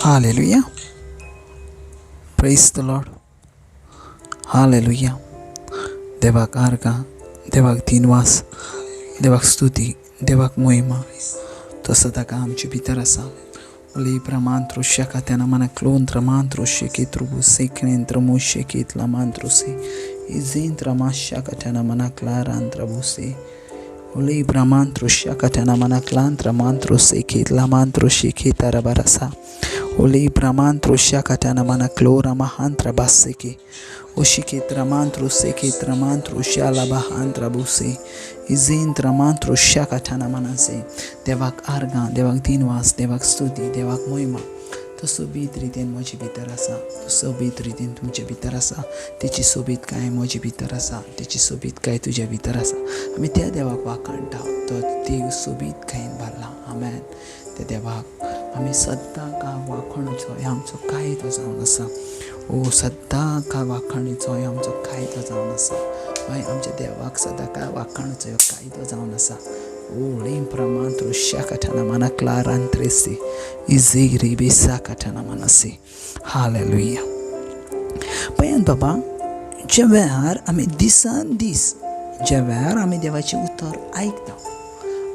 Hallelujah. Praise the Lord. Hallelujah. देवाक आर्गां, देवाक दिनवास, देवाक स्तुती, देवाक मोहिमा. तो सदांकाळ आमचे भितर आसा. Libra mantro shakatena mana klontra mantro shekitru sekrentra moshekitla mantro se izintra mashakatena mana klarantra buse Libra mantro shakatena mana klantra mantro sekitla mantro shekitara barasa Libra mantro shakatena mana klora mahantra baseke Oshikitra mantro sekitra mantro shala bahantra buse izintra mantro shakatana manase. देवाक आर्गां, देवाक दिनवास, देवाक स्तुती, देवाक मोहिमा. तो सोबीत रितीन म्हजे भितर आसा, तो सोबीत रितीन तुमचे भितर आसा, तेची सोबीतकाय म्हजे भितर आसा, तेची सोबीतकाय तुज्या भितर आसा. आमी त्या देवाक वाखाणटा, तो देव सोबीतकायेन भरला. आमेन. त्या देवाक आमी सद्दां काळ वाखाणचो हें आमचो कायदो जावन आसा. ओ सद्दां काळ वाखाणचो हें आमचो कायदो जावन आसा. हय, आमच्या देवाक सदां काळ वाखाणचो ह्यो कायदो जावन आसा. ओ limpra shakatana mana klarantresi iziri bisakatana manasi. Hallelujah. पळयात बाबा, ज्या वेळार आमी दिसान दीस ज्या वेळार आमी देवाचें उतर आयकता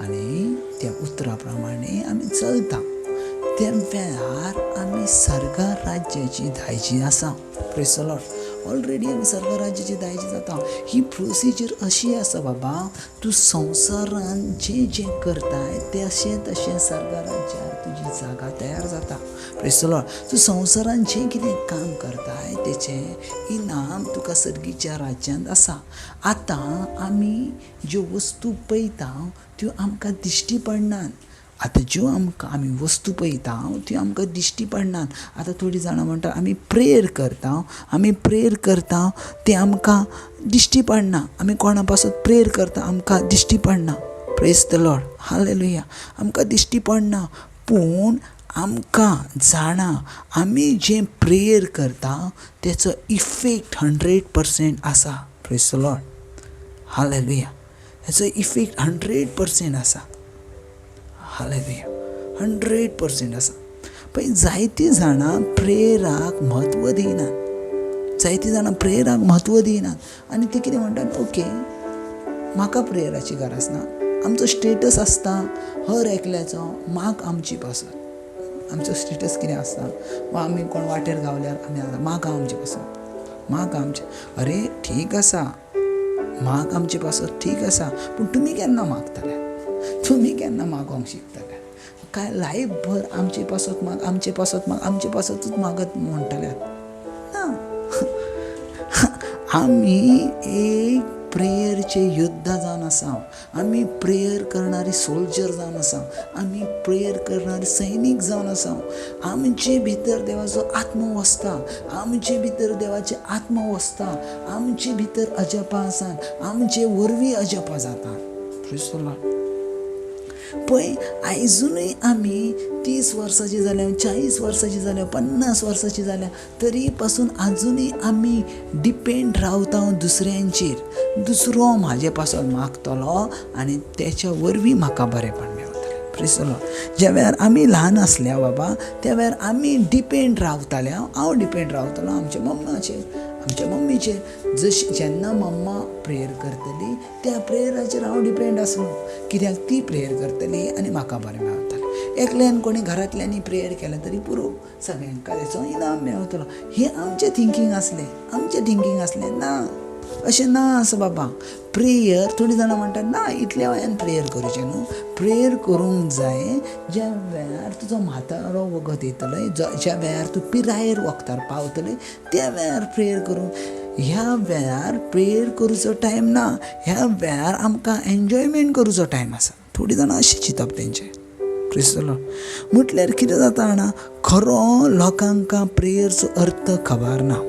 आनी त्या उतरा प्रमाणे आमी चलता, त्या वेळार आमी सर्ग राज्याची दायजी आसा. Praise the Lord. Already आमी सर्ग राज्याची दायजी जाता. ही प्रोसिजर अशी आसा बाबा, तूं संवसारान जें जें करताय तशें तशें सर्ग राज्यार तुजी जागा तयार जाता. Praise the Lord. तूं संवसारान जें कितें काम करताय तेचें इनाम तुका सर्गीच्या राज्यांत आसा. आतां आमी ज्यो वस्तू पळयता त्यो आमकां दिश्टी पडनात. आतां ज्यो आमकां आमी वस्तू पळयता त्यो आमकां दिश्टी पडनात. आतां थोडीं जाणां म्हणटा आमी प्रेयर करता, आमी प्रेयर करता तें आमकां दिश्टी पडना, आमी कोणा पासत प्रेयर करता आमकां दिश्टी पडना. Praise the Lord. Hallelujah. आमकां दिश्टी पडना, पूण आमकां जाणा आमी जें प्रेयर करता तेचो इफेक्ट 100% आसा. Praise the Lord. Hallelujah. हेचो इफेक्ट 100% आसा. हालेलुया. 100% आसा. पळय, जायतीं जाणां प्रेयराक म्हत्व दिनात, जायतीं जाणां प्रेयराक म्हत्व दिनात आनी ती कितें म्हणटात, ओके म्हाका प्रेयराची गरज ना. आमचो स्टेटस आसता हर एकल्याचो, माग आमची पासत. आमचो स्टेटस कितें आसता, वा आमी कोण वाटेर गावल्यार आमी माग आमचे पासत, माग आमचे. अरे ठीक आसा, माग आमचे पासत ठीक आसा, पूण तुमी केन्ना मागतले? तुमी केन्ना मागोंक शिकतले? काय लायफ भर आमचे पासत माग, आमचे पासत माग, आमचे पासतूच मागत म्हणटल्यात ना. आमी एक प्रेयरचे योद्धा जावन आसा, आमी प्रेयर करणारी सोल्जर जावन आसा, आमी प्रेयर करणारी सैनीक जावन आसा. आमचे भितर देवाचो आत्मो वसता, आमचे भितर देवाचे आत्मो वसता, आमचे भितर अजपा आसात, आमचे वरवीं अजपा जाता. Praise the Lord. पळय, आयजूनय आमी 30 वर्सांची जाल्या, 40 वर्सांची जाल्या, 50 वर्सांची जाल्या, तरी पासून आजुनूय आमी डिपेंड रावता दुसऱ्यांचेर. दुसरो म्हाजे पासून मागतलो आनी तेच्या वरवीं म्हाका बरेंपण मेळटलें. Praise the Lord. ज्या वेळार आमी ल्हान आसल्या बाबा, त्या वेळार आमी डिपेंड रावताले. हांव डिपेंड रावतालो आमच्या मम्माचेर, आमच्या मम्मीचेर. जशी जेन्ना मम्मा प्रेयर करतली त्या प्रेयराचेर हांव डिपेंड आसलो, कित्याक ती प्रेयर करतली आनी म्हाका बरें मेळटलें. एकल्यान कोणी घरांतल्यांनी प्रेयर केलें तरी पुरो, सगळ्यांक तेचो इनाम मेळटलो. हें आमचें थिंकींग आसलें, आमचें थिंकींग आसलें. ना, अशें ना आसा बाबा. प्रेयर थोडीं जाणां म्हणटात ना इतल्या वयान प्रेयर करचें न्हू. प्रेयर करूंक जाय ज्या वेळार तुजो म्हातारो वखद येतलो, ज्या वेळार तूं पिरायेर वखदार पावतले त्या वेळार प्रेयर करूंक. ह्या वेळार प्रेयर करूचो टायम ना, ह्या वेळार आमकां एन्जॉयमेंट करूचो टायम आसा. थोडीं जाणां अशें चिंतप तेंचें. Praise the Lord. म्हटल्यार कितें जाता जाणा, खरो लोकांक प्रेयरचो अर्थ खबर ना.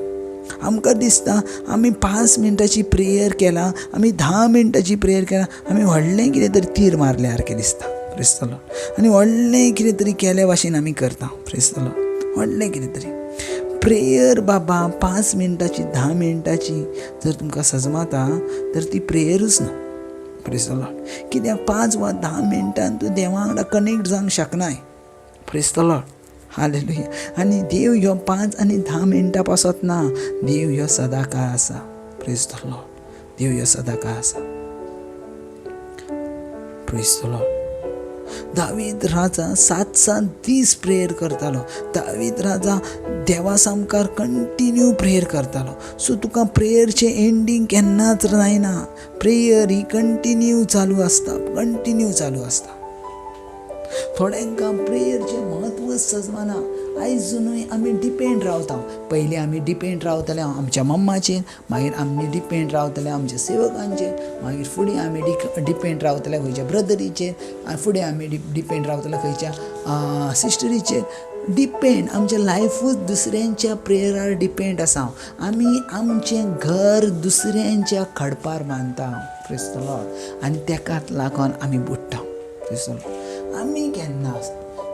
आमकां दिसता आमी 5 मिनटांची प्रेयर केला, आमी 10 मिनटांची प्रेयर केला, आमी व्हडलें कितें तरी तीर मारल्या सारकें दिसता. Praise the Lord. आनी व्हडलें कितें तरी केल्या भाशेन आमी करता. Praise the Lord. व्हडलें कितें तरी प्रेयर बाबा 5 मिनटांची 10 मिनटांची जर तुमकां सजमाता तर ती प्रेयरूच ना. Praise the Lord. कित्याक 5 वा 10 मिनटान तूं देवा वांगडा कनेक्ट जावंक शकनाय. Praise the Lord. हालेलुया. आनी देव ह्यो 5 आनी 10 मिनटां पासत ना, देव ह्यो सदांकाळ आसा. Praise the Lord. देव ह्यो सदांकाळ आसा. Praise the Lord. दावीद राजा 7-7 दीस प्रेयर करतालो. दावीद राजा देवा सामकार कंटिन्यू प्रेयर करतालो. सो तुका प्रेयरचें एंडींग केन्नाच जायना. प्रेयर ही कंटिन्यू चालू आसता, कंटिन्यू चालू आसता. थोड्यांकां प्रेयरचें म्हत्व सजमाना. आयजुनूय आमी डिपेंड रावता. पयलीं आमी डिपेंड रावतले आमच्या मम्माचेर, मागीर आमी डिपेंड रावतले आमच्या सेवकांचेर, मागीर फुडें आमी डिपेंड रावतले खंयच्या ब्रदरीचेर, आनी फुडें आमी डिपेंड रावतले खंयच्या सिस्टरीचेर. डिपेंड आमच्या लायफूच दुसऱ्यांच्या प्रेयरार डिपेंड आसा. आमी आमचें घर दुसऱ्यांच्या खडपार बांदता. Praise the Lord. आनी तेकाच लागून आमी बुडटा. Praise the Lord. आमी केन्ना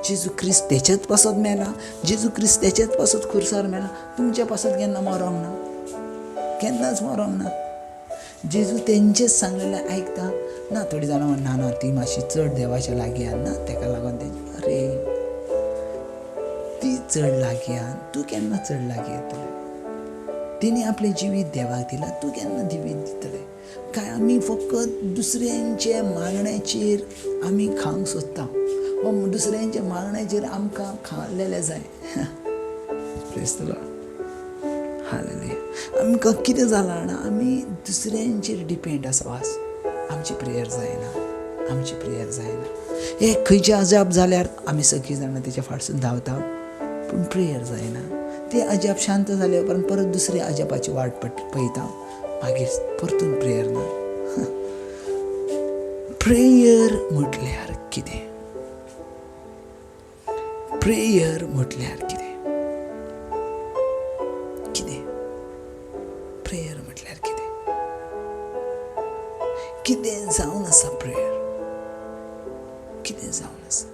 जेजू क्रिस्त तेच्याच पासत मेला, जेजू क्रिस्त तेच्याच पासत खुर्सार मेला, तुमच्या पासत केन्ना मरोंक ना, केन्नाच मरोंक ना. जेजू तेंचेच सांगलेलें आयकता ना. थोडीं जाणां म्हणटा ना, ना ती मातशी चड देवाच्या लागीं आहा ना, तेका लागून तेजी. अरे ती चड लागीं आहा, तूं केन्ना चड लागीं येतलें? तेणी आपलें जिवीत देवाक दिलां, तूं केन्ना जिवीत दितलें? काय आमी फकत दुसऱ्यांच्या मागण्याचेर आमी खावंक सोदता, वा दुसऱ्यांच्या मागण्याचेर आमकां खाल्लेलें जाय. Praise the Lord. हालेलुया. आमकां कितें जालां जाणा, आमी दुसऱ्यांचेर डिपेंड आसा. वास आमची प्रेयर जायना, आमची प्रेयर जायना. हे खंयचें अजाप जाल्यार आमी सगळीं जाणां तेच्या फाटसून धांवता, पूण प्रेयर जायना. तें अजाप शांत जाले उपरांत परत दुसऱ्या अजापाची वाट पळयता, मागीर परतून प्रेयर ना. प्रेयर म्हटल्यार कितें? प्रेयर म्हटल्यार कितें? कितें प्रेयर म्हटल्यार कितें? कितें जावन आसा प्रेयर? कितें जावन आसा?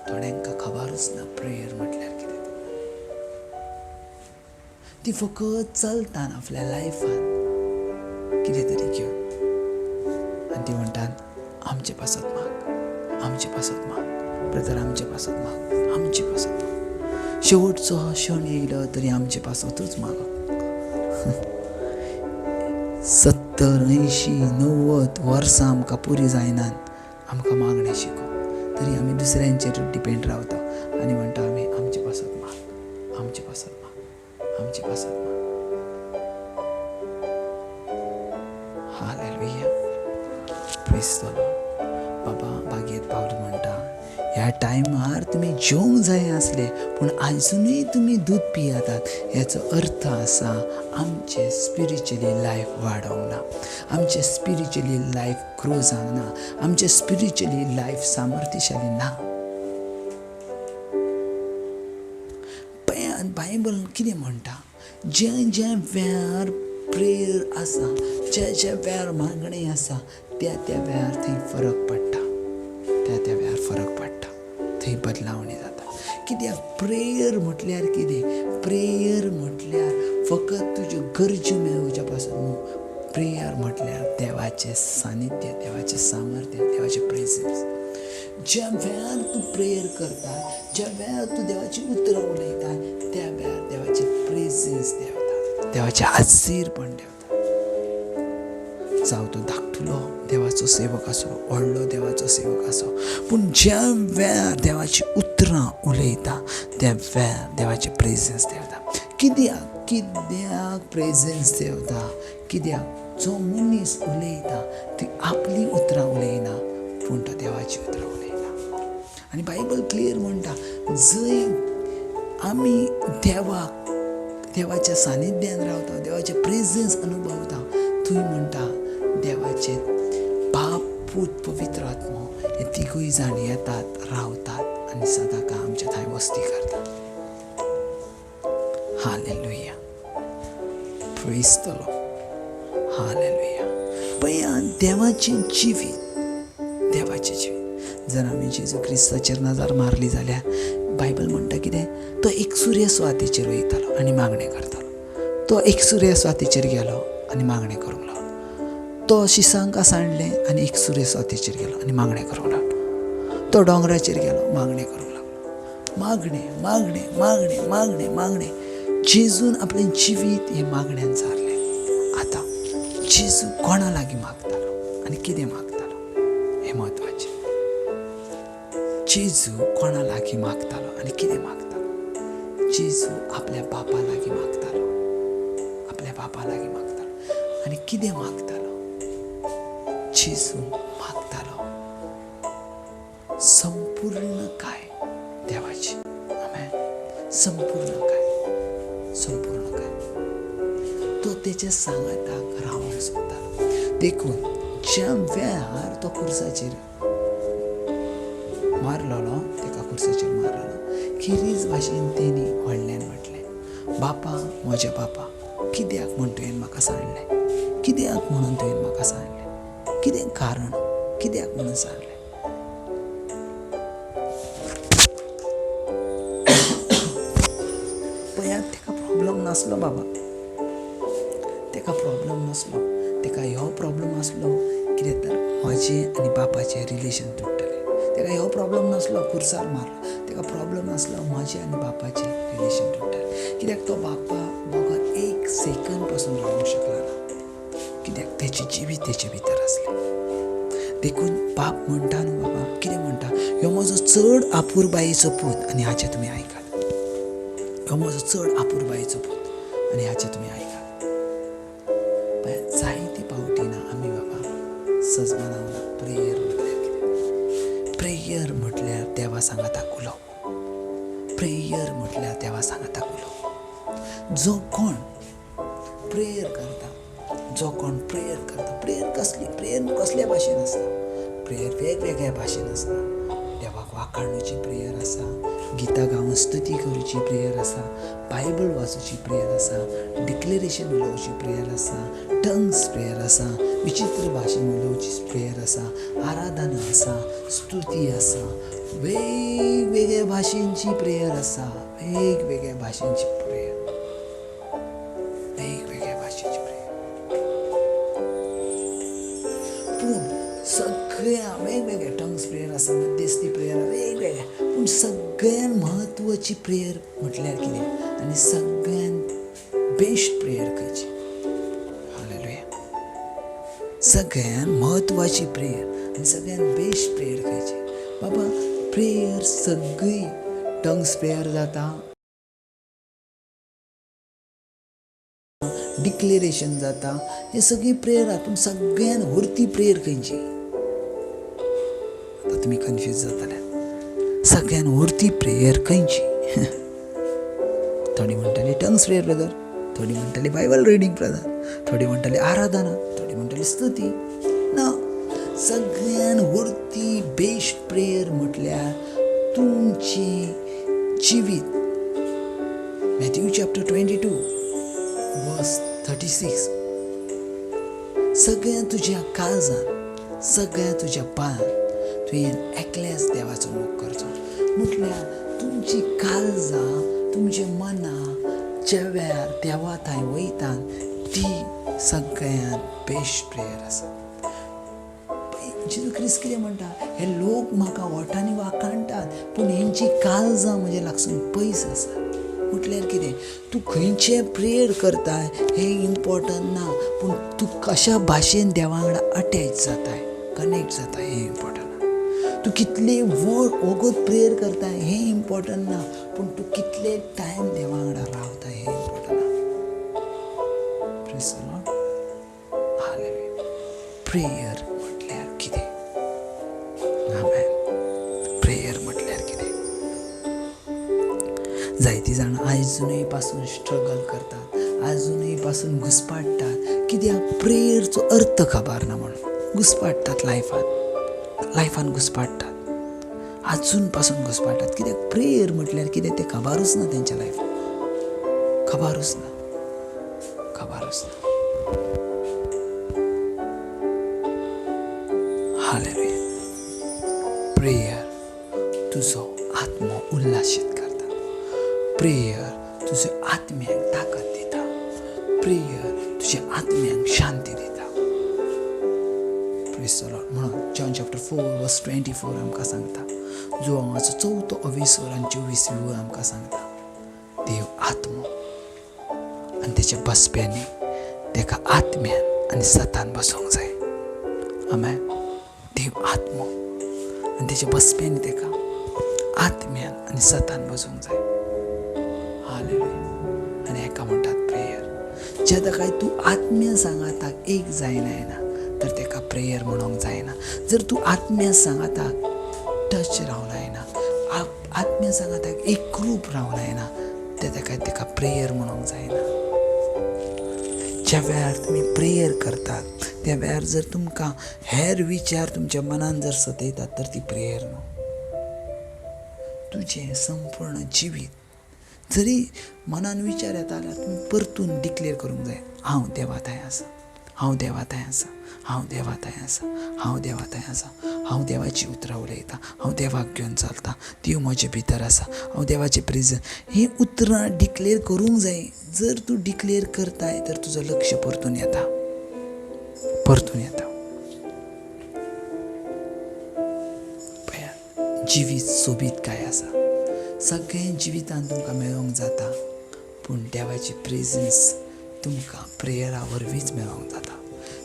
थोड्यांकां खबरूच ना प्रेयर म्हटल्यार कितें. ती फकत चलतात आपल्या लायफान कितें तरी घेवन, आनी ती म्हणटात आमचे पासत माग, आमचे पासत माग ब्रदर, आमचे पासत माग, आमचे पासत माग. शेवटचो क्षण येयलो तरी आमचे पासतूच मागप. 70, 80, 90 वर्सां आमकां पुरी जायनात आमकां मागणें शिकोवंक, तरी आमी दुसऱ्यांचेर डिपेंड रावता आनी म्हणटा आमी आमचे पासत माग, आमचे पासत माग, आमचे पासत माग. हालेलुया. Praise the Lord. बाबा बागेत पावल म्हणटा, ह्या टायमार तुमी जेवंक जाय आसले पूण आजुनूय तुमी दूद पियेतात. हेचो अर्थ आसा आमचें स्पिरिच्युअली लायफ वाडोवंक ना, आमचें स्पिरिच्युअली लायफ ग्रो जावंक ना, आमचें स्पिरिच्युअली लायफ सामर्थ्यशाली ना. पळयात बायबल कितें म्हणटा, ज्या ज्या वेळार प्रेयर आसा, ज्या ज्या वेळार मागणें आसा, त्या त्या वेळार थंय फरक पडटा, त्या त्या वेळार फरक पडटा, थंय बदलावणी जाता. कित्याक प्रेयर म्हटल्यार कितें? प्रेयर म्हटल्यार फकत तुज्यो गरज्यो मेळोवच्या पासून न्हू. प्रेयर म्हटल्यार देवाचें सानिध्य, देवाचें सामर्थ्य, देवाचें प्रेजन्स. ज्या वेळार तूं प्रेयर करता, ज्या वेळार तूं देवाची उतरां उलयता, त्या वेळार देवाचें प्रेजन्स देवता, देवाचें हाजीरपण देवता. जावं तो धाकटुलो देवाचो सेवक आसो, व्हडलो देवाचो सेवक आसो, पूण ज्या वेळार देवाची उतरां उलयता त्या वेळार देवाचें प्रेजन्स देवता. कित्याक? कित्याक प्रेजन्स देवता? कित्याक जो मनीस उलयता ती आपली उतरां उलयना, पूण तो देवाची उतरां उलयता. आनी बायबल क्लियर म्हणटा, जंय आमी देवाक, देवाच्या सानिध्यान रावता, देवाचें प्रेजन्स अनुभवता, थंय म्हणटा देवाचे बाप, पूत, पवित्र आत्मो हे तिगूय जाण येतात, रावतात आनी सदांकाळ आमच्या थंय वस्ती करतात. Hallelujah. Praise the Lord. Hallelujah. पळया देवाचें जिवीत, देवाचें जिवीत जर आमी जेजू क्रिस्ताचेर नजर मारली जाल्यार बायबल म्हणटा कितें, तो एक सूर्य स्वातीचेर वयतालो आनी मागणें करतालो. तो एक सूर्य स्वातीचेर गेलो आनी मागणें करूंक लागलो. तो शिसांक सांडलें आनी एक सूर्य स्वातीचेर गेलो आनी मागणें करूंक लागलो. तो दोंगराचेर गेलो, मागणें करूंक लागलो. मागणें मागणें मागणें मागणें मागणें. जेजून आपलें जिवीत हें मागण्यान सारलें. आतां जेजू कोणा लागीं मागतालो आनी कितें मागतालो हें म्हत्वाचें. जेजू कोणा लागीं मागतालो आनी कितें मागतालो? जेजू आपल्या बापा लागीं मागतालो, आपल्या बापा लागीं मागतालो आनी कितें मागतालो? जेजू मागतालो संपूर्ण काय देवाची. आमेन. संपूर्ण काय, संपूर्ण काय. तो तेच्या सांगाताक रावंक सोदतालो. देखून ज्या वेळार तो खुर्साचेर मारलेलो, तेका खुर्साचेर मारलेलो, खेरीज भाशेन तेणी व्हडल्यान म्हटलें, बापा म्हज्या बापा, कित्याक म्हूण तुवें म्हाका सांडलें? कित्याक म्हणून तुवें म्हाका सांडलें? कितें कारण? कित्याक म्हणून सांडलें? पळयात, तेका प्रॉब्लम नासलो बाबा, तेका प्रॉब्लम नासलो. तेका ह्यो प्रॉब्लम आसलो कितें तर म्हजें आनी बापाचें रिलेशन तुट्टलें. तेका ह्यो प्रॉब्लम नासलो खुर्सार मारलो, तेका प्रॉब्लम आसलो म्हजें आनी बापाचें रिलेशन तुट्टलें. कित्याक तो बापा बगर एक सेकंड पासून रावंक शकलो ना, कित्याक तेचें जिवीत तेचे भितर आसलें. देखून बाप म्हणटा न्हू बाबा, कितें म्हणटा? ह्यो म्हजो चड आपुरबायेचो पूत आनी हाचें तुमी आयकात. ह्यो म्हजो चड आपुरबायेचो पूत आनी हाचें तुमी आयकात. जायते पावटी ना आमी बाबा सजमनावना प्रेयर म्हटल्यार कितें? प्रेयर म्हटल्यार देवा सांगाताक उलोवप. प्रेयर म्हटल्यार देवा सांगाताक उलोवप. जो कोण प्रेयर करता, जो कोण प्रेयर करता, प्रेयर कसली? प्रेयर कसल्या भाशेन आसता? प्रेयर वेगवेगळ्या भाशेन आसता. देवाक वाखाणुची प्रेयर आसा, गितां गावन स्तुती करूची प्रेयर आसा, बायबल वाचूची प्रेयर आसा, डिक्लेरेशन उलोवची प्रेयर आसा, टंग्स प्रेयर आसा, विचित्र भाशेन उलोवची प्रेयर आसा, आराधना आसा, स्तुती आसा, वेगवेगळ्या भाशेंची प्रेयर आसा, वेगवेगळ्या भाशेंची प्रेयर, वेगवेगळ्या भाशेची प्रेयर. पूण सगळ्या वेगवेगळ्या टंग्स प्रेयर आसा, मध्यस्थी प्रेयर, वेगवेगळ्या. पूण सगळ्यान म्हत्वाची प्रेयर म्हटल्यार कितें आनी सगळ्यान बेस्ट प्रेयर खंयची? हालेलुया. सगळ्यान म्हत्वाची प्रेयर आनी सगळ्यान बेस्ट प्रेयर खंयची बाबा? प्रेयर सगळी टंग्स प्रेयर जाता, डिक्लेरेशन जाता, हे सगळी प्रेयर आसा. पूण सगळ्यान व्हरती प्रेयर खंयची? आतां तुमी कन्फ्यूज जातले. सगळ्यान व्हरती प्रेयर खंयची? थोडी म्हणटाली टंग्स प्रेयर ब्रदर, थोडी म्हणटाली बायबल रिडींग ब्रदर, थोडी म्हणटाली आराधना, थोडी म्हणटाली स्तुती. ना, सगळ्यान व्हरती बेस्ट प्रेयर म्हटल्यार तुमचें जिवीत. मॅथ्यू चॅप्टर 22 वर्स 36. सगळ्या तुज्या काळजान, सगळ्या तुज्या पायान तुवें एकल्याच देवाचो मोग करचो. म्हटल्यार तुमची काळजां, तुमचे मनां ज्या वेळार देवा थंय वयता ती सगळ्यान बेस्ट प्रेयर आसा. जेजू क्रिस्त कितें म्हणटा? हे लोक म्हाका ओठांनी वाखाणटात पूण हेंची काळजां म्हज्या लागसून पयस आसा. म्हटल्यार कितें? तूं खंयचें प्रेयर करता हें इम्पॉर्टंट ना, पूण तूं कशा भाशेन देवा वांगडा अटॅच जाताय, कनेक्ट जाता हें इम्पॉर्टंट. तूं कितले वगत प्रेयर करता हें इम्पॉर्टंट ना, पूण तूं कितले टायम देवा वांगडा रावता हें important. Praise the Lord. Hallelujah. Prayer म्हटल्यार कितें? आमेन. प्रेयर म्हटल्यार कितें? जायतीं जाणां आजुनूय पासून स्ट्रगल करतात, आजुनूय पासून घुसपाडटात. कित्याक? प्रेयरचो अर्थ खबर ना म्हणून घुसपाडटात. लायफान लायफान घुसपाडटात, आजून पासून घुसपाडटात. कित्याक? प्रेयर म्हटल्यार कितें तें खबरूच ना तेंच्या लायफान, खबरूच ना, खबरूच ना. हालेलुया. प्रेयर तुजो आत्मो उल्हासीत करता. प्रेयर तुज्या आत्म्याक ताकद दिता. प्रेयर तुज्या आत्म्याक शांती दिता. Praise the Lord. म्हणून जॉन चॅप्टर 4 वर्स 24 आमकां सांगता, जुवांवाचो चवथो अविसोर आनी 24वी वळ आमकां सांगता, देव आत्मो आनी तेच्या बसप्यांनी तेका आत्म्यान आनी सतान बसोवंक जाय. आमेन. देव आत्मो आनी तेच्या बसप्यांनी तेका आत्म्यान आनी सतान बसोवंक जाय. हालेलुया. आनी हेका म्हणटात प्रेयर. जेन्ना काय तूं आत्म्या सांगाताक एक जायना तर तेका प्रेयर म्हणूंक जायना. जर तूं आत्म्या सांगाताक टच रावना येना, आत्म्या सांगाताक एकरूप रावना येना, ते तेका प्रेयर म्हणूंक जायना. ज्या वेळार तुमी प्रेयर करतात त्या वेळार जर तुमकां हेर विचार तुमच्या मनान जर सतयतात तर ती प्रेयर न्हू. तुजें संपूर्ण जिवीत जरी मनान विचार येता जाल्यार तुमी परतून डिक्लेर करूंक जाय, हांव देवा थंय आसा, हांव देवा थंय आसा, हांव देवा थंय आसा, हांव देवा थंय आसा, हांव देवाची उतरां उलयतां, हांव देवाक घेवन चलतां, देव म्हजे भितर आसा, हांव देवाचें प्रेजन. हीं उतरां डिक्लेर करूंक जाय. जर तूं डिक्लेर करताय तर तुजो लक्ष परतून येता, परतून येता. पळयात, जिवीत सोबीत काय आसा. सगळें जिवितान तुमकां मेळोवंक जाता, पूण देवाची प्रेजन्स तुमकां प्रेयरा वरवींच मेळोवंक जाता.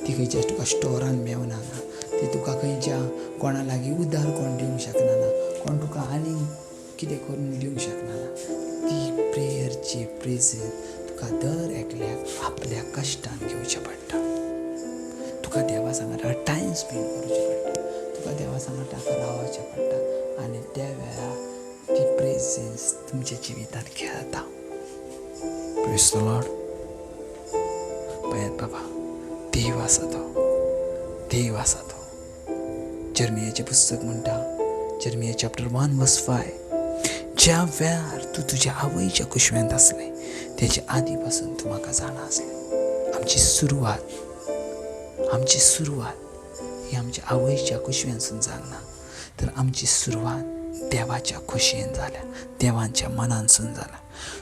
ती खंयच्या तुका स्टोरान मेवना ना, ती तुका खंयच्या कोणा लागीं उदार कोण दिवंक शकना ना, कोण तुका आनी कितें करून दिवंक शकना ना. ती प्रेयरची प्रेजन्स तुका दर एकल्याक आपल्या कश्टान घेवचें पडटा. तुका देवा सांगाता टायम स्पेंड करूचें पडटा, तुका देवा सांगाता रावचें पडटा आनी त्या वेळार ती प्रेजन्स तुमच्या जिवितांत खेळता. Praise the Lord. पळयात बाबा, देव आसा तो, देव आसा तो. जेरमियाचें पुस्तक म्हणटा, जेरमिया चॅप्टर 1 वर्स 5, ज्या वेळार तूं तुज्या आवयच्या कुशव्यांत आसलें तेच्या आदी पासून तूं म्हाका जाणा आसलें. आमची सुरवात, आमची सुरवात ही आमच्या आवयच्या कुशव्यांसून जावंक ना, तर आमची सुरवात देवाच्या खोशयेन जाल्या, देवाच्या मनानसून जाल्या.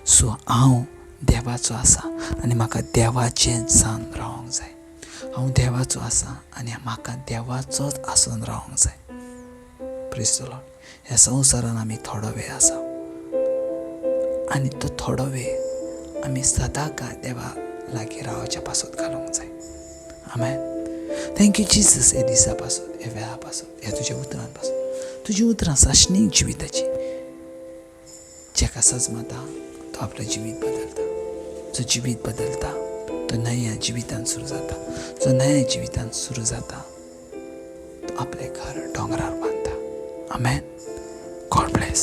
सो हांव देवाचो आसा आनी म्हाका देवाचें जावन रावंक जाय. हांव देवाचो आसा आनी म्हाका देवाचोच आसून रावंक जाय. Praise the Lord. ह्या संवसारान आमी थोडो वेळ आसा आनी तो थोडो वेळ आमी सदांकाळ देवा लागीं रावच्या पासत घालूंक जाय. आमेन. Thank you Jesus. ह्या दिसा पासत, ह्या वेळा पासत, ह्या तुज्या उतरां पासत. तुजी उतरां सासणीक जिविताची, जेका सजमता तो आपलें जिवीत बदलता, जो जिवीत बदलता तो नव्या जिवितान सुरू जाता, जो नव्या जिवितान सुरू जाता तो आपलें घर दोंगरार बांदता. आमेन. God bless.